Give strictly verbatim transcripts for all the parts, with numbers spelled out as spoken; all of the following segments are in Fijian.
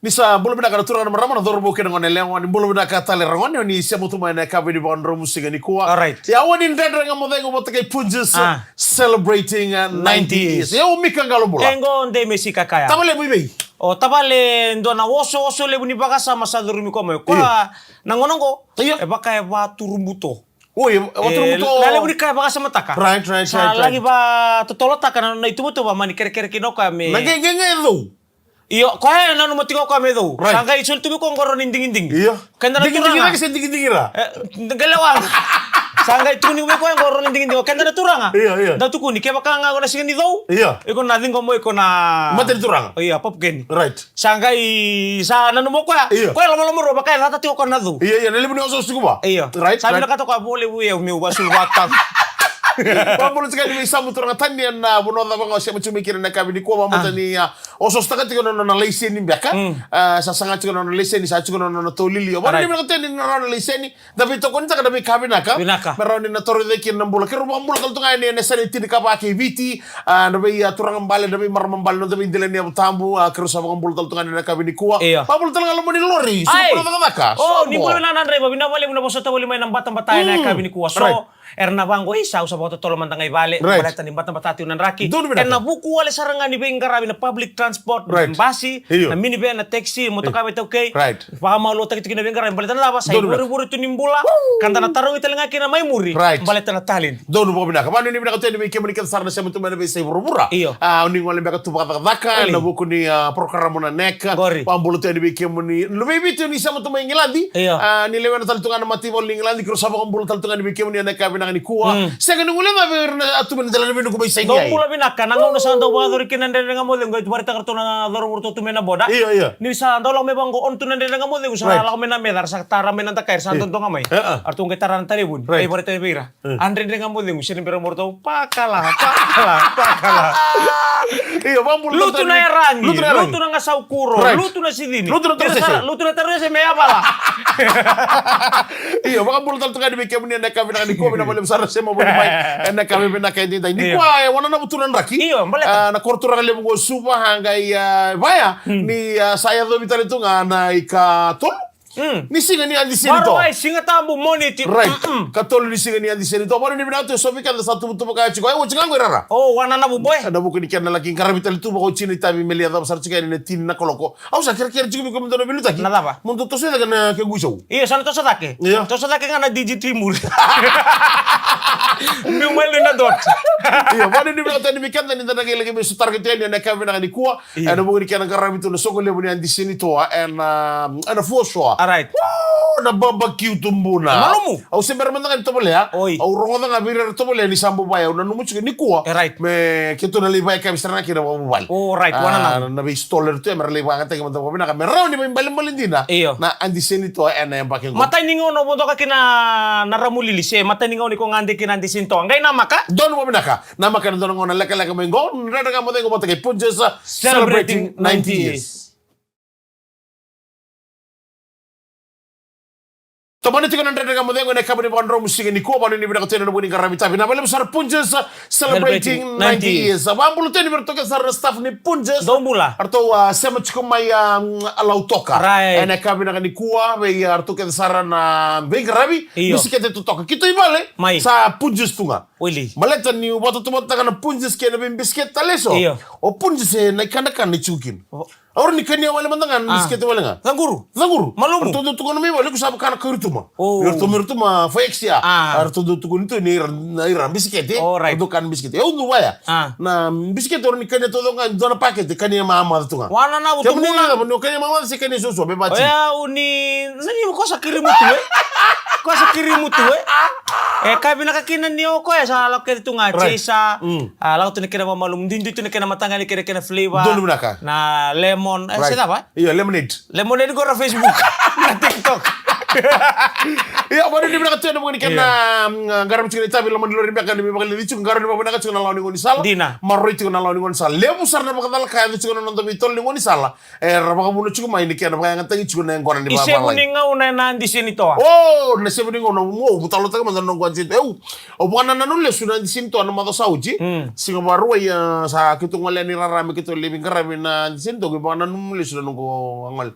Ni sa bula vinaka na turaga na marama, na cauravou kei na gone yalewa, ni bula vinaka tale ragone, ni sema tu mai na yakavi ni vakadromu siga nikua. Alright. Ia, au ni Dredre Ga Mo Cegu vata kei Punjas, ah, celebrating, uh, ninety years. Ia, o Mika Qalo, bula. E qo de me sika kaya. Tavale mai vei? O tavale, dua na osooso levu ni vakasama sa curumi koya mai. Koya, io, na gauna qo, io, e vaka e vaturubuto. Oi, e vaturubuto. E, na levu ni ka e vakasamataka. Right, right, right, right. Sa laki vatotolotaka na, na ituvatuva, mani kerekere kina o koya me. Na qeqe ga e cou. Io, koya e nanuma tiko o koya me cou. Right. Sa qai soli tu vei koya qo na digidigi. Io. Keda na turaga. Digidigi cake se digidigi ra? E, qai lewa ga. Sa qai tukuni vei koya qo na digidigi. Keda na turaga. Io, io. Da tukuni, kevaka ga qo na siga ni cou. Io. Iko na ciqoma iko na. Mata ni turaga. Io, papukeni. Right. Sa qai, sa nanuma o koya. Io. Koya lomalomarua, vaka e cata tiko o koya na cou. Io, io, na levu ni osooso tiko vua. Io. Right, right. Sa vinakata o koya, vo levu, io, meu vasulu vata. Vakabula tiko yani vei Samu Turaga Tani ena vanua cava ga o sema tiko mai kina ena yakavi nikua, vakamatata ni, ah, ososotaka tiko na nona laiseni beka. Mm. Ah, sa saga tiko na nona laiseni, sa tiko na nona tolili. Right. Au vakanuinui vinaka tu yani na nona laiseni. Da veitokonitaka na veika vinaka. Vinaka. Me rawa ni na toro cake kina na bula. Keirau vakabula tale tu ga yani ena yasana e tinikava kei Viti. Ah, na vei, ah, turaga bale, na vei marama bale, na vei dela ni yavu tabu. Ah, keirau sa vakabula tale tu ga yani ena yakavi nikua. Io. Vakabula tale ga loma ni lori. Ai. Soqo na cakacaka. O, ni bula vinaka na draiva, vinaka vakalevu na vosota voli mai na batabata ena yakavi nikua. So, right. Era na vaqo, isa, au sa vakatotolo mada ga i vale, right, baleta ni batabata tiko na draki. Donu vinaka. Ena vuku wale sara ga ni veiqaravi na public transport, right, basi, io, na minivan, na taxi, motoka, io, vei taukei. Right. Vakamaluataki tiko na veiqaravi, baleta na cava, sa ivurevure tu ni bula. Woo! Ka da na tarogi tale ga kina mai muri, right, baleta na talent. Donu vakavinaka. Vakanuinui vinaka tu yani vei kemuni kece sara na sema tu mai na veiyasai vuravura. Io. Ah, o ni gole beka tu vakacakacaka, ena vuku ni, ah, porokaramu na Neck. Qori. Vakabula tu yani vei kemuni. Luvei Viti, o ni sema tu mai Igiladi. Io. Ah, ni lewena tale tu ga na mataivalu ni Igiladi, keirau sa vakabula tale tu ga yani vei kemuni ena yakavi vinaka nikua. Mm. Sega ni guilecavi ira na tu mai na dela ni veinuku mai Saigai. Dou bula vinaka, na gauna sa dau vakayacori kina na Dredre Ga Mo Cegu, qai tu vata tiko ratou na cauravou ratou tu mai na boda. Io, io. Ni sa dau lako mai vaqo, on tu na Dredre Ga Mo Cegu, sa, right, lako mai na meca, ra sa tara mai na dakai, ra sa, io, dodoka mai. E, e. Ratou qai tara na talevoni. Right. Qai vakaraitaka vei ira. Mm. A Dredre Ga Mo Cegu, sega ni bera mo ratou, pakala, pakala, pakala. Io, vakabula tale tu ga yani. Lutu na yaragi, lutu na yaragi, lutu na gasaukuro, right, lutu na sicini. Lutu na taroisese. Lutu na taroisese me yavala. Io, vakabula tale tu ga yani vei kemuni ena yakavi vinaka nikua, vinaka vakalevu sara na sema voli mai ena yakavi vinaka edaidai. Io. Nikua, e wananavu tu na draki. Io, baleta. Ah, na koro turaga levu qo Suva, a qai, ah, vaya. Hmm. Ni, ah, sa yacovi tale tu ga na ikatolu. Mm. Ni siga ni Adiseni Toa. Vakarauwai, Sigatabu, Moniti. Right. Mm-mm. Katolu ni siga ni Adiseni Toa. Vakanuinui vinaka tu eso vei keda sa tuvatuva kaya tiko. E, oti ga qo i rara. O, wananavu boy. Ena vuku ni kena laki qaravi tale tu vakaoti na itavi me lai yacova sara tiko yani na tini na kaloko. Au sa kerekere tiko vei koya me dua na veiliutaki. Na cava? Mo dou toso cake na kequ isau. Io, sa na toso cake. Io. Toso cake ga na D G T muri. Meu mai lei na dot. Io, vakanuinui vinaka tu yani vei keda ni da na qai laki mai sotara keitou yani ena yakavi vinaka nikua. Io. Ena vuku ni kena qaravi tu na soqo levu ni Adiseni Toa ena, ena Fuasua. Alright. Wow, na barbecue tubuna. Malumu. Au se bera mada ga ni tovolea. Oi. Au rogoca ga vei ira era tovolea ni sa bau vaya, au nanuma tiko nikua. E, right. Me keitou na lai vaya, keitou sara ga kina vakavuvale. O, right, wananavu. Ah, na vei stall era tu ya, me ra lai vakayagataki mada vakavinaka. Me rawa ni mai balebale dina. Io. Na Adiseni Toa ena yabaki qo. Matai ni gauna au vodoka kina na Ramulili, se matai ni gauna iko gade kina Adiseni Toa. Qai namaka. Donu vakavinaka. Namaka ena dua na gauna lekaleka mai qo, Dredre Ga Mo Cegu vata kei Punjas, celebrating ninety years. Tomana tiko na Dredre Ga Mo Cegu ena yakavi ni vakadromu siga nikua, vakanuinui vinaka tu yani ena vuku ni qaravi itavi. Vinaka vakalevu sara Punjas, celebrating ninety years. Vakabula tu yani vei iratou kece sara na staff ni Punjas. Dou bula. Eratou, ah, sema tiko mai, ah, Lautoka. Right. Ena yakavi vinaka nikua, vei, ah, iratou kece sara na veiqaravi. Io. Bisikete totoka. Keitou i vale. Mai. Sa Punjas tu ga. Wili. Baleta niu vakatautauvatataka na Punjas kei na veibisikete tale eso. Io. O Punjas e na ikadakada e tiko kina. O. Au rawa ni kania wale mada ga na, ah, bisikete wale ga. Caquru. Caquru. Malumu. Ratou dau tukuna mai vale, iko sa vaka na Kai Rutuma. O. Ratou mai Rutuma, Faixia. Ah. Ratou dau tukuna tu ni ira, na ira bisikete. Alright. Ratou kana bisikete. Au dau vaya. Ah. Na bisikete au rawa ni kania taucoko ga, dua na pakete, kania mamaca tu ga. Wananavu tubuna. Kemuni na cava, ni o kania mamaca se kania suasua, me vati. Oya, o ni, na ni ko sa kiri mutu, e? Ko sa kiri mutu, e? E ka vinaka kina ni o koya sa lako kece tu ga, right, chaser, mm, a, lako tu na kena vamalumu, duidui tu na kena mataqali, kena, kena flavor. Donu vinaka. Na lemon, e, right, se cava? Io, lemonade. Lemonade qo na Facebook, na TikTok. Ia, vaka ni vinaka tu ena vuku ni kena, mm, qaravi tiko na itavi loma ni lori beka ni veivakalili tiko, qaravi ni vakavinaka tiko na lawa ni gaunisala. Dina. Maroroi tiko na lawa ni gaunisala. Levu sara na vakacalaka e yaco tiko na noda veitolo ni gaunisala. Era vakavuna tiko mai ni kena vakayagataki tiko na yaqona ni vavalagi. Isevu ni gauna ena Adi Senitoa. O, na isevu ni gauna, mo, au talanoataka mada na noqu Adi Senitoa. Eu, au vakanananu lesu na Adi Senitoa na macawa sa oti. Mm. Siga Vakarauwai, a, sa keitou gole yani raraba me keitou lai veiqaravi na Adi Senitoa, au vakanananu lesu na noqu a gole.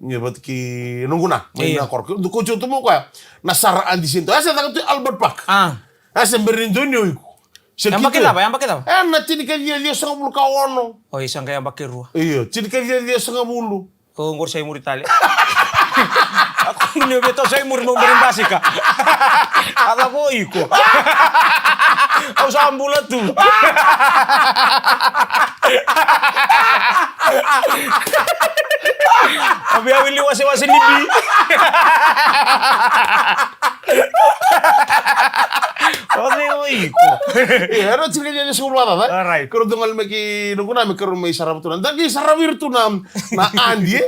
Ni vata kei noqu na, mai na koro. Io. Dou kauti au tu mai o koya. Na sara Adi Senitoa. E se caka tu i Albert Park. A. E se bera ni donu o iko. Se yabaki cava, yabaki cava? E na tinikaciwa ciwasagavulu ka ono. O, isa qai yabaki rua. Io, tinikaciwa ciwasagavulu. O, qori sa i muri tale. A ko ni via toso i muri mo muri basika. A cava o iko? Au sa bula tu. A via wili wasewase ni bi. O cei o iko? Ia, era tiko ni sukulu vata, e? All right. Keirau dau gole mai ki noqu na me keirau mai sarava tu na. Da qai sarava ira tu na, na Adi, e?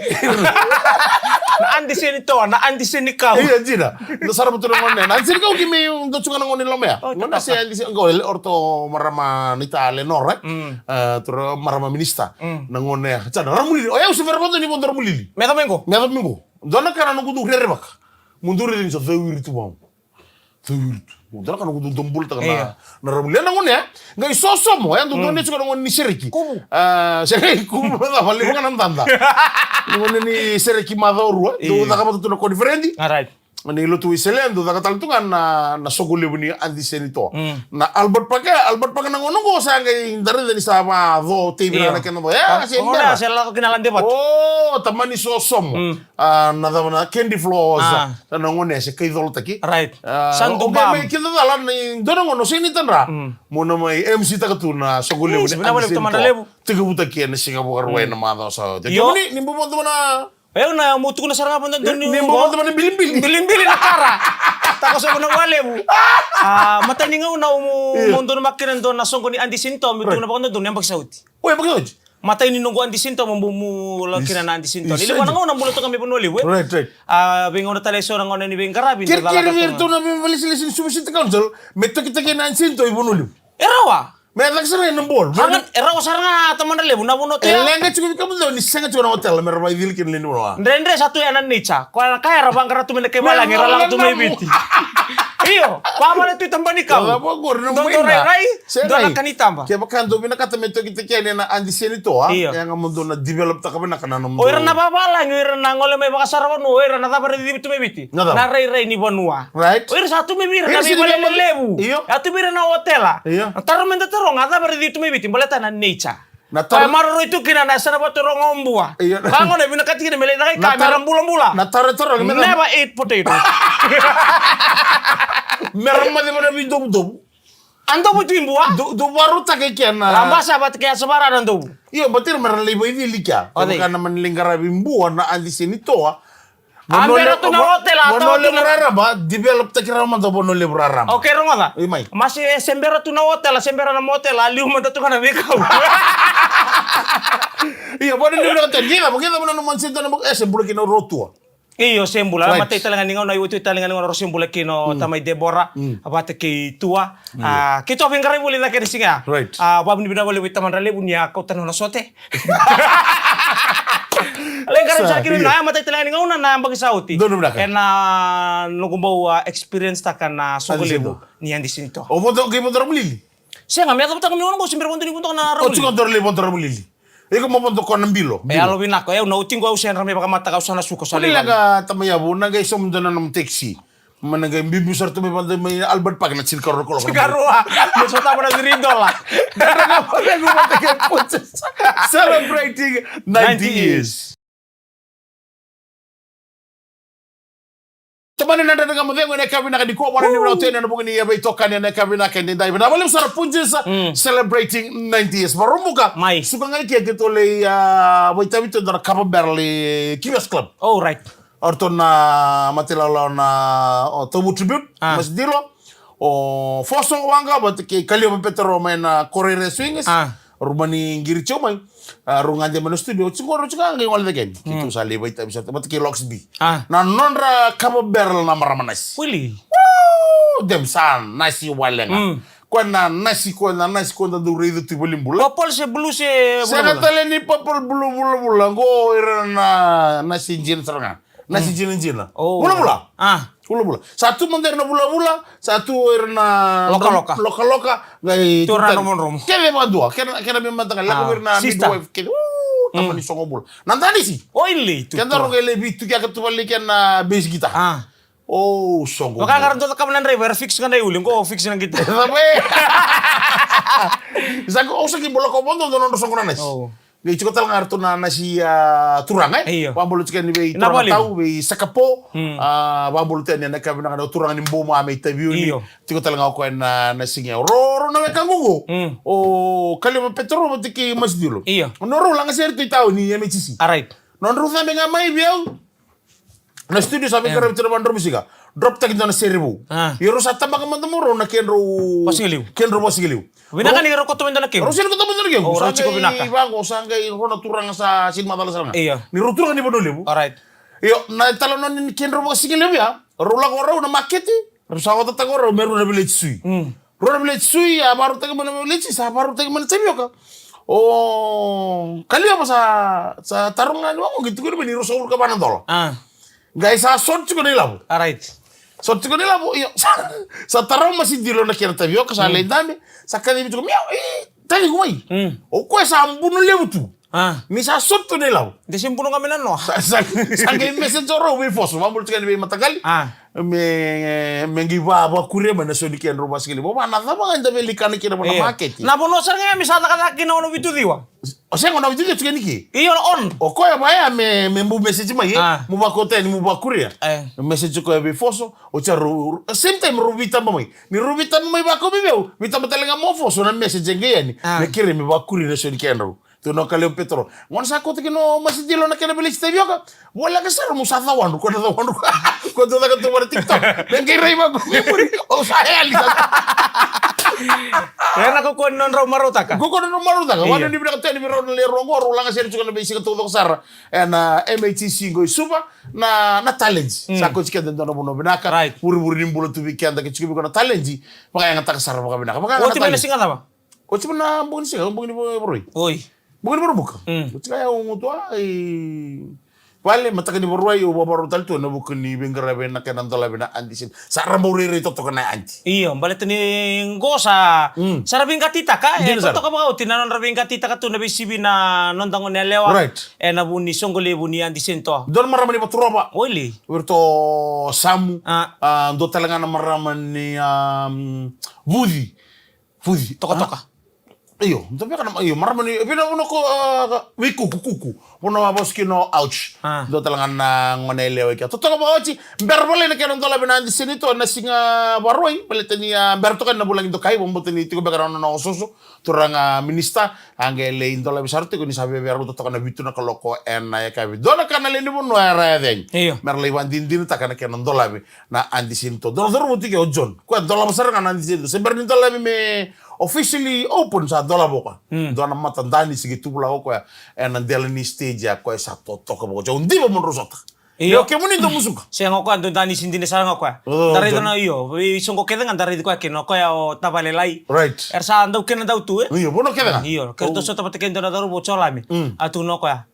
Na Adi Senitoa, na Adi Senikau. Ia, dina. Da sarava tu na gone. Na Adi Senikau ki mai dau tu ga na gone lomea. O, gone se Adi se, qo, o ratou marama ni ta Lenora, e? Mm. E, tu ra marama minista. Mm. Na gone. Sa na Ramulili. O yau se vera vata ni vo Ramulili. Me yacova mai qo? Me yacova mai qo. Dua na ka na noqu dau rerevaka. Mo dau raica ni sa cau ira tu vaqo. Cau ira tu. Dua na ka noqu dau bulataka na, io, na Ramulili. Na gone ya, qai sosomo, e, dau, mm, gone tiko na gone ni sereki. Kuvu. A, sereki, kuvu, cava, levu ga na dada. Na gone ni sereki macawa rua, dau, io, caka vata tu na koniferedi. All right. Ni lotu Wesele, dau caka tale tu ga na, na soqo levu ni Adi Senitoa. Mm. Na Albert Park, e, Albert Park na gauna qo sa qai da raica ni sa vaco tei vei ira, io, na kena co. E, a, se o, bera. Se lako kina lade vatu. O, tamani sosomo. Mm. A, na cava na candy floss, a, na gone se kai colotaki. Right. A, sa dau, okay, bam. Mai keda cala ni dua na gauna o sega ni tadra. Mm. Mo na mai M C taka tu na soqo levu ni Adi Senitoa. Vinaka vakalevu Tamada Levu. Tekivutaki ena Siga Vakarauwai, mm, na macawa sa oti. Io. Kemuni, ni bau vodo na. Eu na mo tukuna sara ga vata donu ni, ni bau vodo na bilibili. Bilibili na kara. Takosova na vakalevu. A, matai ni gauna mo, io, mo donumaka kina dua na soqo ni Adi Senitoa, me, right, tukuna vata donu ni yabaki sa oti. O, yabaki sa oti. Matai ni noqu Adi Senitoa mo bau mu lako kina na Adi Senitoa. Ni levu na gauna bula toka mai Vanua Levu, e? Right, right. A, veigauna tale eso na gauna ni veiqaravi. Kerekere vei iratou na veivakalesile ni Suva City Council me tokitaki na Adi Senitoa i Vanua Levu. E rawa. Me caka sara ga na ball. Sara ga, e rawa sara ga Tamada Levu na vanua. E leqa tiko vei kemudou ni sega tiko na hotel me ra vakaicili kina lewe ni vanua. Dredre sa tu ya na nature. Koya na ka era vaqara tu mai na kai valagi, era lako tu mai Viti. Io, koya mada tu i Tabanikavu. Dodorairai, dua na ka ni taba. Kevaka dou vinakata me tokitaki yani na Adi Senitoa, io, e yaga mo dou na develop taka vinaka na nomudou. O ira na vavalagi, o ira na gole mai vakasara vanua, o ira na cava era cicivi tu mai Viti. Na cava? Na rairai ni vanua. Right. O ira sa tu mai vei ira na veivalelevu. Io. A tu vei ira na otela. Io. Na taro meda taroga, a cava era cicivi tu mai Viti, baleta na nature. Na taro. Koya maroroi tu kina na yasana vata rogo o Bua. Io. Koya gona e vinakati kina me lai caka i ka, na taro, me ra bulabula. Na taro e tarogi me ra never eat potato. Me ra maciva na veidovudovu. A dovu tu i Bua. Dou, dou vakarautaka i kea na. Labasa vata kei Yasavara na dovu. Io, baleta ira me ra lai vakaicili kea. O cei? Kevaka na mani lai qaravi Bua na Adi Senitoa. A bera tu na otela, Vanua Levu raraba, develop taki rawa mada Vanua Levu raraba. Okay, rogoca. Io, mai. Masi, e se bera tu na otela, se bera na motela, a liu mada tu ga na veikau. Io, Vanua Levu raraba, kei cava, kei cava na nomu Adi Senitoa na boku, e se bula kina o Rotua. Io, se bula. Right. Matai tale ga ni gauna, iotioti tale ga ni gauna, rau se bula kina o, mm, tamai Debora, mm, vata kei Tua. Io. A, keitou a veiqaravi voli cake ena siga ya. Right. A, vakavinavinaka vakalevu vei Tamada Levu ni a kauta na nona sote. Lai qaravi sara kina na, a, matai tale ga ni gauna na yabaki sa oti. Donu vinaka. Ena noqu bau, a, experience taka na soqo levu ni Adi Senitoa. O vodo, qai vodo Ramulili? Sega, me yacova taka mai gauna qo se bera vodo ni vodo na Ramulili. O tiko dora lai vodo Ramulili. Iko mo vodo ko na bilo. E yalo vinaka, e, au na oti qo au se yadra me vakamataka, au sa na suka, au sa lai vale. Leqa tamai yavu, na qai sauma dua na nomu taxi. Ma na qai biubiu sara tu mai vale mai Albert Park na tinikarua na kaloko. Tinikarua. Me sotava na three dollar. Celebrating ninety years. Tamani na Dredre Ga Mo Cegu ena yakavi vinaka nikua, vaka ni vinaka tu ena vuku ni veitokani ena yakavi vinaka edaidai. Vinaka vakalevu sara Punjas, mm, celebrating ninety years. Vakaraubuka, mai. Suka ga i ke keitou lai, a, vakaitavi tu e dua na kava barrel i Kiwias Club. Oh, right. O ratou na matailawalawa na, o Tovu Tribute, ah, Masidilo, o Foso Waqa, vata kei Kaliova Petero mai na Koroire Swings. Ah. Rau mani qiri tiko mai. A, rau gade mai na studio. Tiko, rau tiko ga qai gole cake yani. Keitou sa lai vakaitavi sa vata kei Locks B. A. Na nodra kava barrel na marama nasi. Really? Dem sa nasi wale ga. Koya na nasi, koya na nasi, koya da dau raica tu i valenibula. Purple se blue se vulavula? Sega tale ni purple, blue, vulavula. Qo ira na nasi jina sara ga. Nasi jinajina. Vulavula. A. Vulavula. Sa tu mada ira na vulavula, sa tu ira na lokaloka. Lokaloka, qai tu na nomudromu. Kece vakadua, kena, kena me mataqali, lako vei ira na midwife, kece. Tama ni sogo bula. Na danisi. Oi, le tu. Keda rau qai lai veitukiaka tu vale kena bass guitar. A. O, sogo bula. Vaka ga ra dau cakava na draiva, era fix ga na iuli, qo fix na guitar. Sa qo, au sa qai bula ko vodo, nodra sogo na nasi. Qai tiko tale ga ratou na nasi, a, turaga, e? Io. Vakabula tiko yani vei turaga tau, vei Sakapo. A, vakabula tiko yani na ka vinaka na turaga ni Boma mai Taveuni. Io. Tiko tale ga o koya na, na siga. Ro, ro na weka qo. O Kaliva Petero vata kei Masidilo. Io. Nodrau laga sere tu i tauni M H C. Alright. Nodrau cabe ga mai vei au. Na studio sa veiqaravi tu na vadromu siga. Drop taki dua na sere vou. A. Ia rau sa tabaka mada mo rau na kedrau. Vakasigalevu. Kedrau vakasigalevu. Vinaka ni rau koto mai dua na kequ. Rau sega ni koto mai dua na kequ. O, rau tiko vinaka. Sa qai vaqo, sa qai rau na turaga sa sega ni macala sara ga. Io. Ni rau turaga ni Vanua Levu. Alright. Io, na italanoa ni kedrau vakasigalevu ya. Rau lako rau na makete. Rau sa otataka rau me rau na village sui. Rau na village sui, a varautaki mai na village, sa varautaki mai na tavioka. O Kaliva sa, sa taroga ni waqo, qai tukuna mai ni rau sa uruka va na dola. A. Qai sa sort tiko na ilavo. Alright. Sort tiko na ilavo, io, sa, sa tara o Masidilo na kena tavioka, sa lai dabe, sa kacivi tiko, miau, e, taciqu mai. O koya sa buno levu tu. A. Ni sa sort tu na ilavo. De se buno ga me na noa. Sa, sa, sa qai message o rau vei Foso, vakabula tiko yani vei mataqali. A. Me, me qai va, vakuria mai na so ni kedrau vakasigalevu. Va, na cava ga eda veilikana kina va na maketi. Na vanua sara ga me sa cakacaka kina ono vitu ciwa. O sega, ono vitu ciwa tiko yani ke. Io, on. O koya va ya me, me bau message mai, e. A. Mo vakauta yani, mo vakuria. E. Message o koya vei Foso, o tia rau, same time rau veitaba mai. Ni rau veitaba mai vakau vei au, veitaba tale ga mo Foso, na message e qai yani. A. Me kere me vakuria na so ni kedrau. Tu na Kaliva Petero. Gona sa kauta kina o Masidilo na kena village tavioka. Voleka sara mo sa cawadru, ko na cawadru. Ko dau caka tu vata TikTok. Me qai rai vaqo me muri. O sa yali sa. Ena ko ko nodrau marautaka. Ko ko nodrau marautaka. Io. Vana ni vinaka tani vei rau na lewe rua qo, rau laga sere tiko na veisiga taucoko sara. Ena M H C qo i Suva, na, na talent. Sa ko tiko keda dua na vanua vinaka. Right. Vurivuri ni bula tu vei keda ke tiko vei ko na talent. Vakayagataka sara vakavinaka. Vakayagataka. Oti mai na siga cava? Oti mai na bogi ni siga, bogi ni Vakarauwai. Oi. Bogi ni Vakaraubuka. Mm. Oti ga ya o gutu a i vale, mataka ni Vakarauwai, au vakarau tale tu ena vuku ni veiqaravi na kena dolavi na Aunty Sin. Sa ra bau rairai totoka na Aunty. Io, baleta ni qo sa, mm, sa ra veiqatitaka, e, dina sara, totoka vakaoti na nodra veiqatitaka tu na veisivi na noda gone yalewa. Right. Ena vu ni soqo levu ni Aunty Sin toa. Dua na marama ni Vaturova. Oi li. Vei iratou Samu. A. A, dua tale ga na marama ni, um, Vuci. Vuci. Tokatoka. A? Io, da veka na, io, marama ni, vei na vanua ko, a, Veikuku, Kuku. Vanua vasu kina o Ouch. A. Dua tale ga na gone yalewa i kea. Totoka vakaoti, bera volai na kena dolavi na Aunty Sin toa na siga Vakarauwai, baleta ni, a, bera toka na vulagi dokai, vakabauta ni tiko beka na nona ososo, turaga minisita, a qai lai dolavi sara tiko ni sa via rauta toka na vitu na kaloko ena yakavi. Dua na ka na lewe ni vanua era yaco yani. Io. Mera lai vakadinadinataka na kena dolavi na Aunty Sin toa. Dua na cauravou tiko o John. Koya dolava sara ga na Aunty Sin toa. Se bera ni dolavi me officially open sa dolava o koya. Mm. Dua na mata danisi qai tuvulaka o koya ena dela ni stage ya, koya sa totoka vakaoti. Au diva mo drau sota. Io. Io, kemuni dau musuka. Sega, o koya dau danisi dina sara ga o koya. O, da raica John. Na, io, veisoqo kece ga da raici koya kina, o koya o tavale lai. Right. Era sa dau kena dau tu, e? Io, vanua kece ga. Io, kera dau sota vata kei dua na cauravou o Jolami. Mm. A tukuna o koya.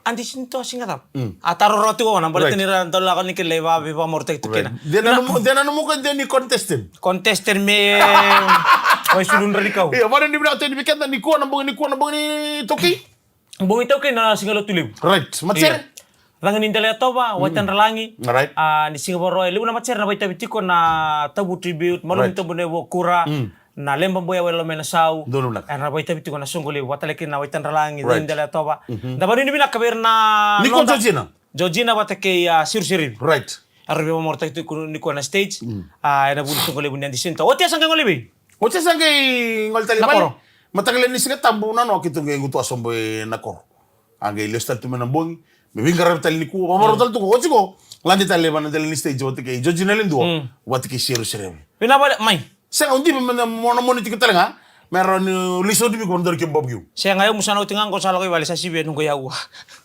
Aunty Sin toa siga cava? Mm. A taro rawa tiko o koya, baleta ni ra dau lako ni kena lai vakaveivakamaruataki tu kina. Right. De nanuma, de nanuma ko de ni contestant. Contestant me wai sulu dra ni kau. Io, vana ni vinaka tiko ni vei keda nikua na bogi nikua na bogi ni Taukei. Bogi Taukei na siga Lotulevu. Right. Matasere. Io. Cagi ni Delaitova, mm, Waitadralagi. Right. A, ni siga Vakarauwai, levu na matasere na vakaitavi tiko na Tavu Tribute, Malomu, right, Tabu na Ivakura. Mm. Na Leba Boya Wai Lomena Sau. Donu vinaka. Era vakaitavi tiko na soqo levu, vata tale kina na Waitadralagi, right, Cagi ni Delaitova. Mhm. Da vanuinui vinaka vei ira na nikua noda. Georgina. Georgina vata kei, a, Siru Serevi. Right. Era veivakamarautaki tiko nikua na stage. Mm. A, ena vu ni soqo levu ni Aunty Sin toa. Oti ya sa qai gole vei? Oti ya sa qai gole tale i vale. Nakoro. Mataka lailai ni Siga Tabu na noa keitou qai gutuwa sobu i Nakoro. A qai lesu tale tu mai na bogi. Me veiqaravi tale nikua. Vakarau tale tu ko. Oti ko. Lade tale vana dela ni stage vata kei Georgina le dua. Mm. Vata kei Siru Serevi. Vina vale, mai. Sega, au diva me na mona mona tiko tale ga. Me rawa ni listen to me ko dori ke barbecue. Sega, au musu na oti ga qo sa lako i vale sa sivi e noqu yaua.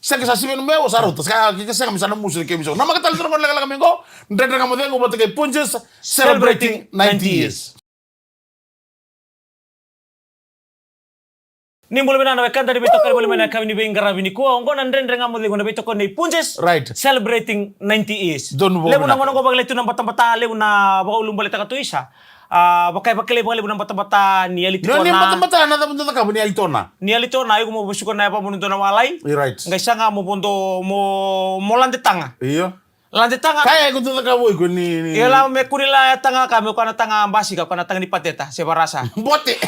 Sega sa sivi e noqu yaua sa rauta. Sega, ke sega me sa na musu ke musu. Na maka tale toro lekaleka me qo. Dredre Ga Mo Cegu vata kei Punjas celebrating ninety years. Ni bula vinaka na wekada ni veitokoni voli mai na yakavi ni veiqaravi nikua. Oqo na Dredre Ga Mo Cegu na veitokoni nei Punjas. Right. Celebrating ninety years. Donu voli vinaka. Levu na gauna oqo vakalevu tu na batabata, levu na vakaulubaletaka tu isa. A, vaka e vakalevu, vakalevu na batabata ni yali tiko na. Ni batabata na cava dou cakava ni yali tiko na. Ni yali tiko na, iko mo vasuka na yava mo dua na walai. Right. Qai saga mo vodo mo, mo lade taga. Io. Lade taga. Kaya iko dou cakava iko ni, ni. Io la me kuri la ya taga ka me ko na taga basika, ko na taga ni pateta, se varasa. Bote.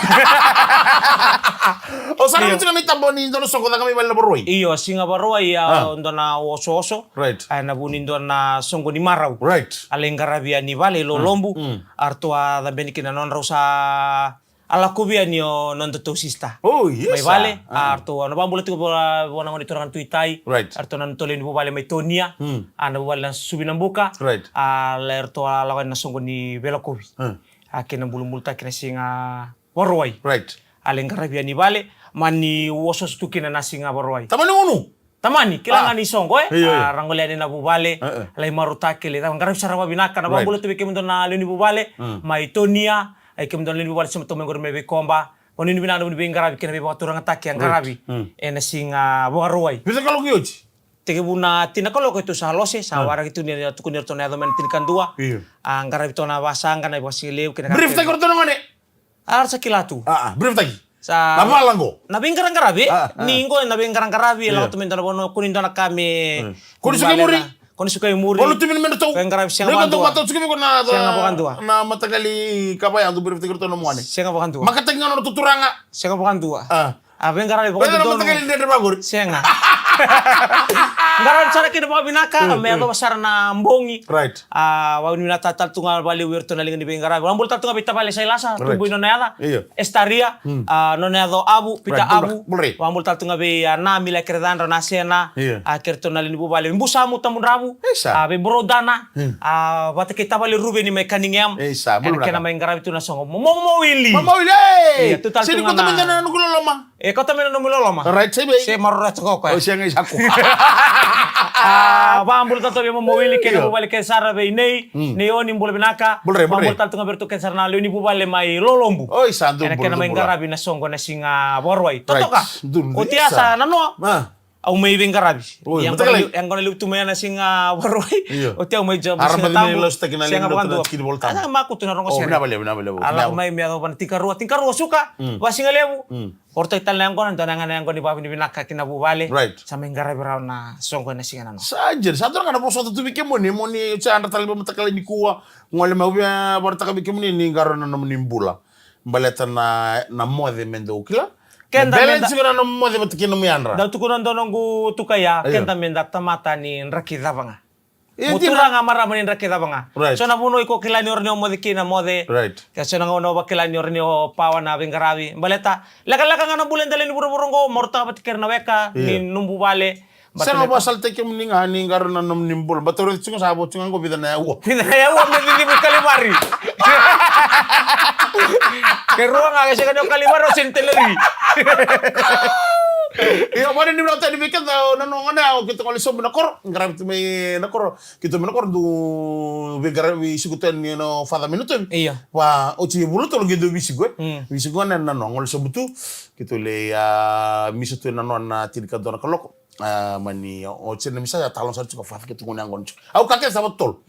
O sa na tiko ni tabo ni dua na soqo caka mai vale na Varuai. Io, siga Varuai ya dua na osooso. Right. A, na vu ni dua na soqo ni marau. Right. A lai qaravi yani vale i Lolobu. A ratou a cabeni kina nodrau sa a lakovi yani o nodatou sister. Oh, yes. Mai vale, a ratou a na vakabula tiko vua na gone turaga na Tui Tai. Right. A ratou na nodatou lewe ni vuvale mai Tonia. A na vuvale na Suvi na Buka. Right. A lai ratou a lako yani na soqo ni veilakovi. A kei na bulubulu taki na siga Varuai. Right. A lai qaravi yani vale, mani osooso tu kina na siga Varuai. Tamani unu. Tamani, kila ga ni soqo, e? Io, io. A, ra gole yani na vuvale, lai marautaki, lai qaravi sara vakavinaka, na vakabula tu vei kemudou na lewe ni vuvale, mai Tonia, ai kemudou na lewe ni vuvale sema tu mai qori mai Vaikoba. Vanuinui vinaka na vu ni veiqaravi kei na veivakaturagataki a qaravi. Right. Ena siga Vakarauwai. Vica kaloko i oti? Tekivu na tini na kaloko e tu sa lose, sa waraki tu ni tukuni iratou na yaco mai na tinikadua. Io. A qaravi tu na vasaqa, na vakasigalevu, kei na. Brief taki iratou na gone. A ra sa kila tu. A, a, brief taki. Sa na vala qo. Na veiqaraqaravi, ni qo na veiqaraqaravi, e lako tu mai dua na vanua, kua ni dua na ka me. Kua ni suka i muri. Kua ni suka i muri. Kua ni tu mai na medratou. Veiqaravi sega vakadua. Sega vakadua. Na mataqali kava ya dou brief taki iratou na gone. Sega vakadua. Makataki ga na nodratou turaga. Sega vakadua. A. A veiqaravi vakadodonu. Sega. Qaravi sara kina vakavinaka, me yacova sara na bogi. Right. A, vakavinavinaka tale tu ga vakalevu vei iratou na liga ni veiqaravi. Vakabula tale tu ga vei tavale Sailasa, tubu i nona yaca. Io. Estaria, a, nona yaca o Avu, Pita Avu. Vakabula tale tu ga vei, a, na Mila kei ira cadra na Sena. Io. A, kei iratou na lewe ni vuvale. Vei Busamu Tabudravu. Isa. A, vei Brodana. A, vata kei tavale Ruveni mai Cunningham. Isa, ena kena mai qaravi tu na soqo. Mo, mo, mo wili. Mo, mo wili. Io, tu tale tu ga na. Sega ni kauta mai na noqu loloma. E kauta mai na nomu loloma. Right, sai vei. Se maroroi toka o koya. O sega i sako. A, vakabula tale tu vei Momo Wili kei na vuvale kece sara vei Nei. Nei Oni, bula vinaka. Bula re, bula re. Vakabula tale tu ga vei iratou kece sara na lewe ni vuvale mai Lolobu. Oi, sa dou bula, dou bula. Ena kena mai qaravi na soqo na siga Vakarauwai. Totoka. Right. Oti ya sa nanoa. A. Au mai veiqaravi. Oi, mataqali. Yaqona levu tu mai na siga Vakarauwai. Io. Oti au mai job. Ara mai lasutaki na lewe ni noda tikini volta. Sega vakadua. A, sa makutu na rogo sere. Vinaka vakalevu, vinaka vakalevu. A lako mai me yacova na tinikarua, tinikarua suka. Vakasigalevu. Orotaki tale na yaqona, dua na yaqona, yaqona ni vakavinavinaka ki na vuvale. Right. Sa mai qaravi rawa na soqo ena siga nanoa. Sa jeri, sa dua ga na vosota tu vei kemuni, mo ni sa yadra tale vei mataqali nikua. Gole mai, au via vakaraitaka vei kemuni ni qarauna na nomuni bula. Baleta na, na moce me dou kila. Keda me da. Balance vei na nomu moce vata kei nomu yadra. Dau tukuna dua noqu tuka ya, keda me da tamata ni draki cava ga. Mo turaga, marama, ni draki cava ga. Right. So na vanua iko kila ni o rawa ni o moce kina, moce. Right. Ke so na gauna o vakila ni o rawa ni o pawa na veiqaravi. Baleta lekaleka ga na bula e dela ni vuravura oqo, marautaka vata kei ira na weka ni nomu vale. Sega, au vakasalataki kemuni ga ni qarauna na nomuni bula. Baleta o raica tiko sa vo tiko ga qo vica na yaua. Vica na yaua me cicivu i Kalivari. Ke rua ga, ke sega ni o Kalivari, o Centenary. Io, vakanuinui vinaka tale vei keda, o nanoa gone, o keitou gole sobu na koro, qaravi tu mai na koro, keitou mai na koro, dou veiqaravi, veisiko tu yani na Father Minatovi. Io. Va, oti e vula tolu qai dou veisiko, e. Veisiko gone nanoa, gole sobu tu, keitou lai, a, misa tu nanoa na tinikadua na kaloko. A, mani, oti na misa, a talanoa sara tiko Father keitou gone yaqona tiko. Au ka kece sa vakatotolo.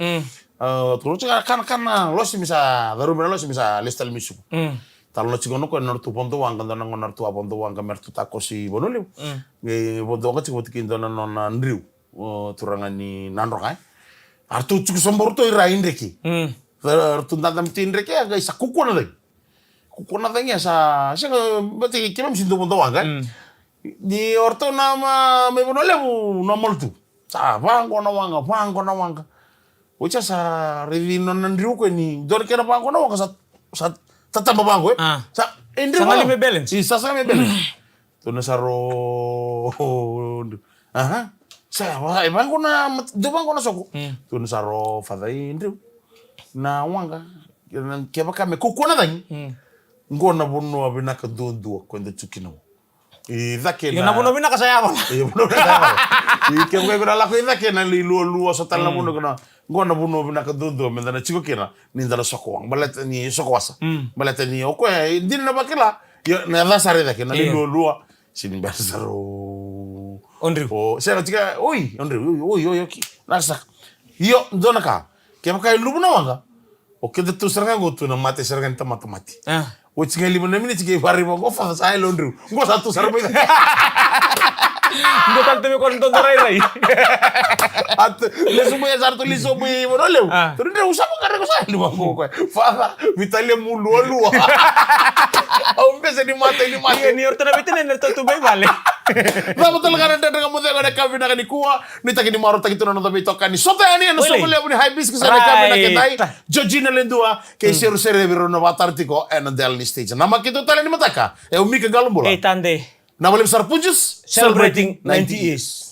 A, totolo tiko, kana, kana, losi misa, caru mai na losi misa, lesu tale mai suku. Talanoa tiko na koya na nodratou vodo waqa, dua na gauna na nodratou a vodo waqa me ratou takoso i Vanua Levu. Qai vodo waqa tiko vata kei dua na nona driu, o turaga ni Nadroga, e. A ratou tiko sobu ratou i ra i dreke. Ra, ratou dada mai tu i dreke, a qai sa kukua na cagi. Kukua na cagi, a sa, sega, baleta keimami sega ni dau vodo waqa, e. Ni o ratou na ma, mai Vanua Levu, na malu tu. Sa vaqo na waqa, vaqo na waqa. Oti ya sa raici nona driu koya ni dua na kena vaqo na waqa sa, sa tataba vaqo, e. A. Sa, e driu. Sa gali me balance. I, sa, sa gali me balance. Tukuna sara o, o, aha. Sa, va, e vaqo na, dua vaqo na soko. Tukuna sara o Father, e driu. Na waqa, kevaka me kukua na cagi. Qo na vanua vinaka duadua ko eda tu kina. I cake na vanua vinaka sa yavala. Io, vanua vinaka sa yavala. I ke qo iko na lako i cake na lai lualua, so tale na vanua kina. Qo na vanua vinaka duadua me da na tiko kina ni da na soko waqa. Baleta ni soko wasa. Baleta ni o koya e dina na vakila. Io, na yaca sara i cake na lai lualua. Sini bera sara o... O Driu. O, sega tika, oi, o Driu, oi, oi, oi, oki. Na saka. Io, dua na ka. Kevaka e luvu na waqa. O keda tu sara ga qo tu na mate sara ga ni tamata mate. Oti ga e lima na miniti ke varaiva qo, Father, sa yalo o Driu. Qo sa tu sara mai. Qo tale tu me ko ni dodorairai. Atu, lesu mai, sa tu lesu mai, Vanua Levu. Tu ni Driu, sa vakare ko sa lima qo koya. Father, vitalia mu lualua. Au bese ni mate, ni mate. Ia, ni orta na vita ni na tu tu mai vale. Cava tale ga na Dredre Ga Mo Cegu ena yakavi vinaka nikua. Nuitaki ni marautaki tu na noda veitokani. Sota yani ena soqo levu ni Hibiscus ena yakavi vinaka edai. Georgina Ledua kei Seru Serevi, rau na vakatara tiko ena Delany Stage. Na makeitou tale ni mataka. E o Mika Qalobula. Ei, Tade. Na vale sara Punjas. Celebrating ninety years.